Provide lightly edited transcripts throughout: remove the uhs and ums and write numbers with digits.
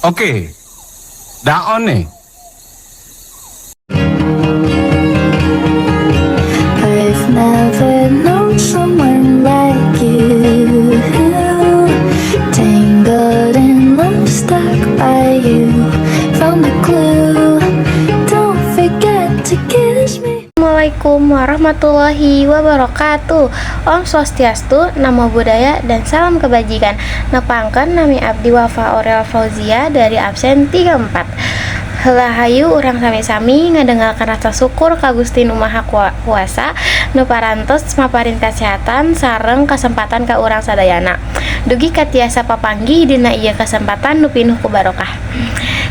Oke. Daon nih. I've never known someone like you. Tangled in love, stuck by you. Found the clue. Don't forget to kiss me. Assalamualaikum warahmatullahi wabarakatuh. Om Swastiastu, Namo Buddhaya, dan salam kebajikan. Nepangkeun, nami abdi Wafa Aurel Fauzia dari absen 34. Heula hayu urang sami-sami ngadengelkeun rasa syukur ka Gusti Nu Maha Kuasa nu parantos maparin kasehatan sareng kesempatan ka urang sadayana dugi ka tiasa papanggih dina ieu kesempatan nu pinuh ku barokah.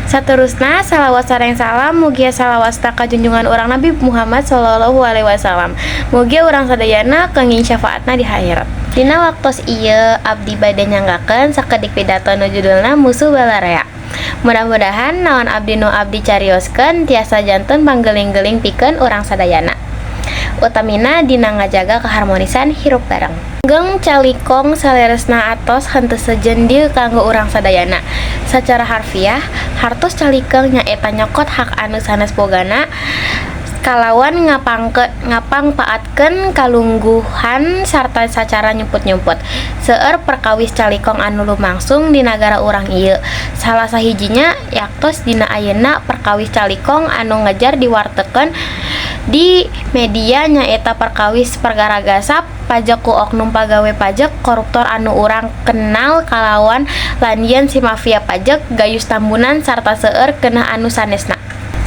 Saterusna, salawat sareng salam mugia salawasna ka junjungan urang, Nabi Muhammad sallallahu alaihi wasallam. Mugia urang sadayana kenging syafaatna di akhirat. Dina waktos ieu abdi bade nyanggakeun sakedik pidato nu judulna Musuh Balarea. Mudah-mudahan naon abdi nu abdi carioskeun tiasa janten panggeling-geling pikeun urang sadayana, utamina dina ngajaga keharmonisan hirup bareng. Langgeng calikong saleresna atos henteu sejen dieu kanggo urang sadayana. Sacara harfiah, hartos calikeng nyaeta nyokot hak anu sanes bogana kalawan ngapangpaatkeun kalungguhan sarta sacara nyumput-nyumput. Seueur perkawis calikong anu lumangsung di nagara urang ieu. Salah sahijina yaktos dina ayeuna perkawis calikong anu ngejar diwartakeun di media, nyaeta perkawis pergaragasap pajak ku oknum pagawe pajak koruptor anu urang kenal kalawan landien si mafia pajak Gayus Tambunan, sarta seueur keunah anu sanesna.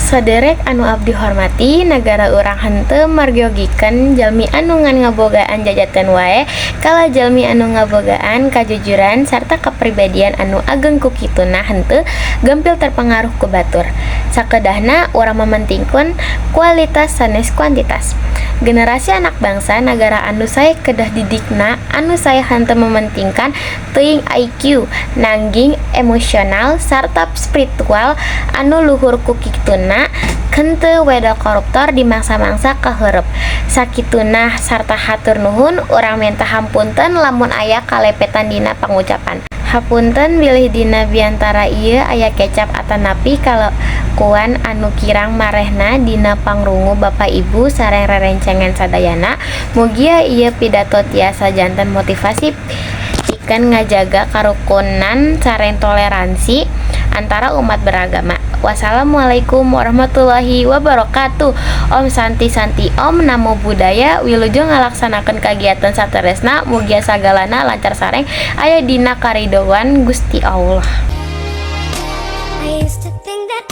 Saderek anu abdi hormati, nagara urang henteu meryogikeun jalmi anu ngan ngabogaan jajatan wae, kalah jalmi anu ngabogaan kajujuran sarta kapribadian anu ageng, ku kituna henteu gampil terpengaruh ku batur. Sakedahna urang mementingkeun kualitas sanes kuantitas. Generasi anak bangsa nagara anu sae kedah didikna anu sae, henteu mementingkan teuing IQ, nanging emosional sarta spiritual anu luhur. Ku kituna henteu wedal koruptor di mangsa-mangsa kaharep. Sakituna sarta hatur nuhun. Urang menta hapunten lamun aya kalepetan dina pangucapan. Hapunten bilih dina biantara ieu aya kecap atanapi kalakuan anu kirang marehna dina pangrungu Bapak Ibu sareng rerencangan sadayana. Mugia ieu pidato tiasa janten motivasi pikeun ngajaga karukunan sareng toleransi antara umat beragama. Wassalamualaikum warahmatullahi wabarakatuh. Om Santi Santi Om, Namo Buddhaya. Wilujeng ngalaksanakeun kagiatan sateresna. Mugia sagalana lancar sareng aya dina karidoan Gusti Allah. I used to think that